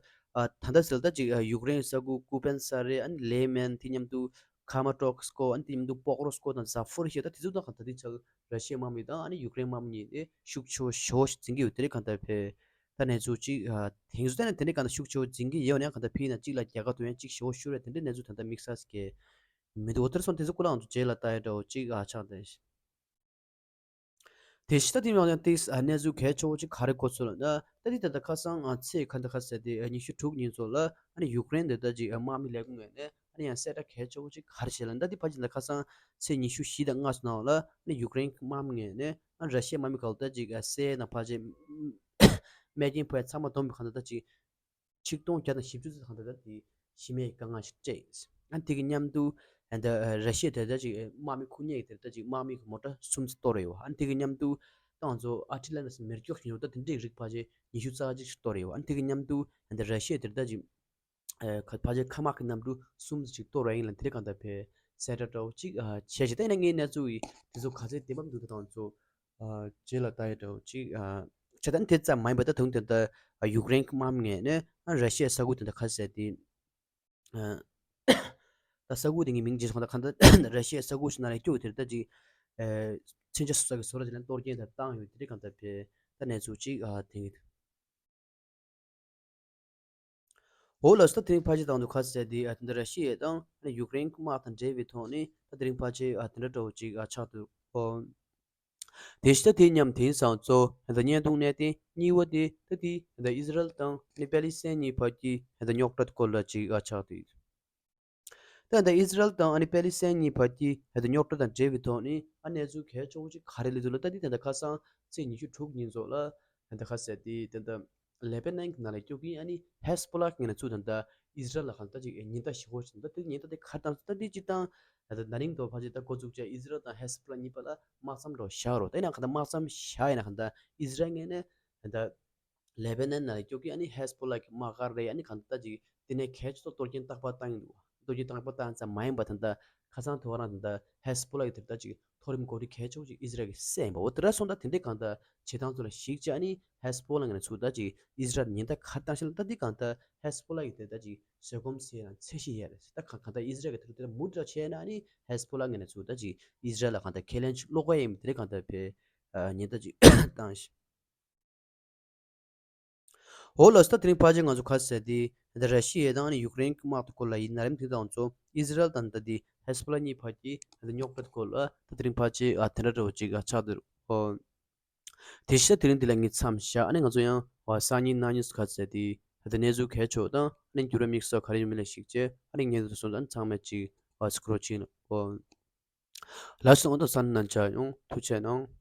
ད་ལྟ་ཟེར་ད་ཅིག་ཡུཀ་རེན་ས་ཁུལ་ཀུ་པན་ས་རེ་ཨ་ནི་ལེ་མན་དེ་མཉམ་དུ་ཁ་མ་ཀྲོག་སྐོ་ཨ་ནི་དེ་མཉམ་དུ་པོག་རོ་སྐོ་དང་ཛ་ཕོ་རི་ཤི་ད་དེ་ཚོ་ད་གང་ལྟར་དེ་ཆགས་ར་ཤི་ཡའི་དམག་མི་དང་ཨ་ནི་ཡུཀ་རེན་དམག་མི་གཉིས་དེ་ཤུགས་ཆེ་བོ་ཞེ་པོ་ཞིག་འཛིང་གི་ཡོད་དེ་རེད་གང་ལྟར་བས་ད་གནས་ཚུལ་ཅིག་དེང་ཚོ་ད་ནི་དེ་འདྲའི་གང་ལྟར་ཤུགས་ཆེ་བོ་འཛིང་གི་ཡོད་ནའང་གང་ལྟར་ཕི་ན་ཅིག་ལ་རྒྱལ་ཁ་ཐོབ་ཡང་ཅིག་ཞེ་པོ་ཤོར་རེད་དེ་འདྲའི་གནས་ཚུལ་ད་ལྟ་དམིགས་བསལ་གྱི་མི་འདུག་འོ་དེར་སོང་དེ་ཚོ་སྐོར་ལ་ང་ཚོ་རྗེས་ལ་ལྟ་ཡ་འདྲ་བོ་ཅིག་ཨ་ཆགས་བསྡད། དེ་ཕྱི་ད་དེ་ཡང་ཡང་ཏིག་ཨ་གནས་ཚུལ་གལ་ཆེ་བོ་ཅིག་ག་རེ་གོ་ཚུལ་ལ་ན་ད་དེ་ད་ལྟ་ཁ་སང་ཨ་ཚེས་ག་འདི་ཁ་ཟེར་དེ་ཨ་ཉི་ཤུ་དྲུག་ཉིན་ཚོ་ལ་ཨ་ནི་ཡུཀ་རེན་དེ་ད་ཅིག་ཨ་དམག་མི་ལས་ཁུངས་ངོས་ནས་ཨ་ནི་ཡང་གསལ་བསྒྲགས་གལ་ཆེ་བོ་ཅིག་ག་རེ་བྱས་ལ་ད་དེ་ཕལ་ཆེར་ད་ཁ་སང་ཚེས་ཉི་ཤུ་བཞི་དང་ལྔ་ཚོ་ནང་ལ་ཨ་ནི་ཡུཀ་རེན་དམག་མི་ངོས་ནས་ཨ་ར་ཤི་ཡའི་དམག་མི་ག་ལ་ད་ཅིག་ཨ་སའི་ནང་ཕལ་ཆེར་རྨས་སྐྱོན་ཕོག་ཡ་ཚང་མ་བསྡོམས་པའི་གང་ལྟར་ད་ཅིག་ཆིག་སྟོང་བརྒྱ་དང་བཞི་བཅུ་ཙམ་གང་ལྟར་ད་དེ་ཤི་རྨས་དཀའ་ངལ་ཞིག་སྤྲད་ཡིན། ཨ་དེ་གི་མཉམ་དུ་ཨ་ད་ར་ཤི་ཡ་དེ་ད་ཅིག་དམག་མི་ཁུ་ཉེ་གི་དེར་ད་ཅིག་དམག་མི་གི་མོ་ཊ་གསུམ་ཙམ་གཏོར་ཡོད། ཨ་དེ་གི་མཉམ་དུ་ད་ང་ཚོ་ཨར་ཊི་ལེ་རི་མེ་སྒྱོགས་ཤིག་ཡོད་ད་དེ་འདྲའི་རིགས་ཕལ་ཆེར་ཉི་ཤུ་རྩ་གཅིག་ཞིག་གཏོར་ཡོད། ཨ་དེ་གི་མཉམ་དུ་ཨ་ད་ར་ཤི་ཡ་དེར་ད་ཅིག་ཨ་ཁ་ཕལ་ཆེར་མཁའ་དམག་གི་གནམ་གྲུ་གསུམ་ཙམ་ཞིག་གཏོར་བ་ཡིན་ལ་དེ་རིགས་གང་ལྟར་བས་གསལ་བསྒྲགས་འདྲ་བོ་ཅིག་ཨ་བྱས་ཤིང་ད་ཡིན་ན་ངའི་གནས་ཚུལ་ཡིན་དེ་ཚོ་ག་ཚོད་བདེན་པ་མི་འདུག་ད་ང་ཚོ། རྗེས་ལ་ལྟ་ཡི་འདྲ་བོ་ཅིག་བྱས་ད་ནི་དེ་ཙམ་མ་ཡིན་པ་ད་དུང་དེ་ད་ཡུཀ་རེན་གྱི་དམག་མི་ངོས་ནས་ར་ཤི་ཡའི་ས་ཁུལ་དེ་འདྲ་ག་ཟེར་དེ་ད་ས་ཁུལ་དེ་ངའི་མིང་བརྗེད་སོང་ད་གང་ད་ར་ཤི་ཡའི་ས་ཁུལ་ཞིག་ནང་ལ་སྐྱོད་དེ་ད་ཅིག་མཚོན་ཆ་སོ་སོ་གི་བཟོ་གྲྭ་དེ་ལ་གཏོར་སྐྱོན་དེ་བཏང་ཡོད་དེ་འདྲ་གང་ད་བས་ད་གནས་ཚུལ་ཅིག་དེ་འོ་ལགས་སོ། ད་དེ་རིང་ཕལ་ཆེར་དང་དུ་ཁ་གསལ་དེ་ཨ་དེ་འདྲ་ར་ཤི་ཡ་དང་ཨ་ནི་ཡུཀ་རེན་དམག་དང་འབྲེལ་བའི་ཐོག་ནས་ད་དེ་རིང་ཕལ་ཆེར་ཨ་དེ་འདྲ་འདྲ་བོ་ཅིག་ཨ་ཆགས་འདུག་ཨོ། དེ་ཕྱི་ད་དེ་མཉམ་དེང་སང་གཙོ་ཨ་ད་བརྙན་ཐུང་གནད་དོན་གཉིས་པ་དེ་ད་དེ་ཨ་ད་ཨི་ཟི་རལ་དང་ཨ་ནི་པེ་ལི་སི་ཐན་གཉིས་བར་གྱི་ཨ་ད་རྙོག་དྲ་སྐོར་ལ་ཅིག་ཨ་ཆགས་འདུག་ད་ད་ཨི་ཟི་རལ་དང་ཨ་ནི་པེ་ལི་སི་ཐན་གཉིས་བར་གྱི་ཨ་ད་རྙོག་དྲ་དང་འབྲེལ་བའི་ཐོག་ནས་ཨ་གནས་ཚུལ་གལ་ཆེ་བོ་ཅིག་ག་རེ་སླེབས་འདུག་ལ་ད་འདི་ད་ད་ཁ་སང་ཚེས་ཉི་ཤུ་དྲུག་ཉིན་ཚོ་ལ་ད་ད་ཁ་གསལ་དེ་ད་ད་ལེ་པེ་ནན་གྱི་ནང་ལ་སྐྱོད་ཀྱིན་ཨ་ནི་ཧེ་སི་པོ་ལ་གི་ངོས་ནས་ཚུར་ད་ད་ཨི་ཟི་རལ་ལ་གང་ད་ཅིག་ཉེན་བརྡ་ཞིག་ཧོ་ཞིག་ད་དེ་ཉེན་བརྡ་དེ་ག་རེ་བཏང་ད་དེ་ཅི་བཏང་ད་ད་ན་ནིང་དོ་ཕལ་ཆེར་ད་འགོ་བཙུགས་བྱས་ཨི་ཟི་རལ་དང་ཧེ་སི་པོ་ལ་གཉིས་པ་ལ་དམག་མཚམས་འདྲ་བོ་བཞག་རོགས་ད་ཡིན་ན་གང་ད་དམག་མཚམས་བཞག་ཡིན་ན་གང་ད་ཨི་ཟི་རལ་ངོས་ནས་ད་ད། ལེ་པེ་ནན་ནང་ལ་སྐྱོད་ཀྱིན་ཨ་ནི་ཧེ་སི་པོ་ལ་གི་དམག་སྒར་རེད། ཨ་ནི་གང་ལྟར་ཅིག་དེ་ནས་གལ་ཆེ་ཏོག་གཏོར་སྐྱོན་རྟག་པར་བཏང་གི་འདུག་གཏོར་སྐྱོན་རྟག་པར་བཏང་ཙམ་མ་ཡིན་པ་ད་ལྟ་ཁ་སང་དེ་བ་རང་ད་ལྟ་ཧེ་སི་པོ་ལ་གི་དེ་ལྟ་ཅིག་མཐོ་རིམ་འགོ་ཁྲིད་གལ་ཆེ་བོ་ཅིག་ཨི་ཟི་རལ་གི་བསད་ཡིན་པ། འོ་དེ་འདྲ་སོང་ད་དེ་འདྲའི་གང་ལྟར་བྱེད་སྟངས་ཚོ་ལ་གཞིགས་བྱས་ཨ་ནི་ཧེ་སི་པོ་ལ་ངོས་ནས་ཚུར་ད་ཅིག་ཨི་ཟི་རལ་ཉེན་བརྡ་ག་རེ་བཏང་ཤག་ལ་ད་འདི་གང་ལྟར་ཧེ་སི་པོ་ལ་གི་དེ་ལྟ་ཅིག་བཟོད་སྒོམ་ཟེར་ཡང་ཚད་གཞི་ཡོད་རེད། ད་གང་གང་ལྟར་ཨི་ཟི་རལ་གི་དེ་ལྟ་མུ་མཐུད་བྱས་ན་ཨ་ནི་ཧེ་སི་པོ་ལ་ངོས་ནས་ཚུར་ད་ཅིག་ཨི་ཟི་རལ་ལ་གང་ལྟར་ཁས་ལེན་ཅིག་སློག་གི་ཡིན་པ་དེ་འདྲའི་གང་ལྟར་བས་ཉེན་བརྡ་ཅིག་བཏང་ཤག་འོ་ལགས་སོ། ད་དེ་རིང་ཕལ་ཆེར་ང་ཚོ་ག་ཟེར་དེ་ད་ར་ཤི་ཡ་དང་ནི་ཡུཀ་རེན་གྱི་དམག་དེ་སྐོར་ལ་ཡིན་ན་རིམ་དེ་དང་ཚོ་ཨི་ཟི་རལ་དང་ད་དེ་ཧེ་སི་པོ་ལ་གཉིས་བར་གྱི་ད་རྙོག་དྲ་སྐོར་ལ་ད་དེ་རིང་ཕལ་ཆེར་ཨ་དེ་འདྲ་འདྲ་བོ་ཅིག་ཨ་ཆགས་འདུག་ཨོ། དེ་ཤ་དེ་རིང་འདི་ལ་ངས་མཚམས་བཞག་ཨ་ནི་ང་ཚོ་ཡང་ཨ་སང་ཉིན་གནངས་ཉིན་ག་ཟེར་དེ་ད་གནས་ཚུལ་གལ་ཆེ་བ་དང་ཨ་ནི་འགྱུར་བ་དམིགས་བསལ་ག་རེ་ཡོད་མེད་ལ་གཞིགས་བྱས་ཨ་ནི་ངས་འདི་སོང་ཙང་ཚང་མས་ཅིག་ཨ་སྐུ་རོགས་བྱེད་ཨོ། ལགས་སོ། ཨོ་ད་སང་ཉིན་ཆ་ཡོང་ཐུགས་རྗེ་གནང་།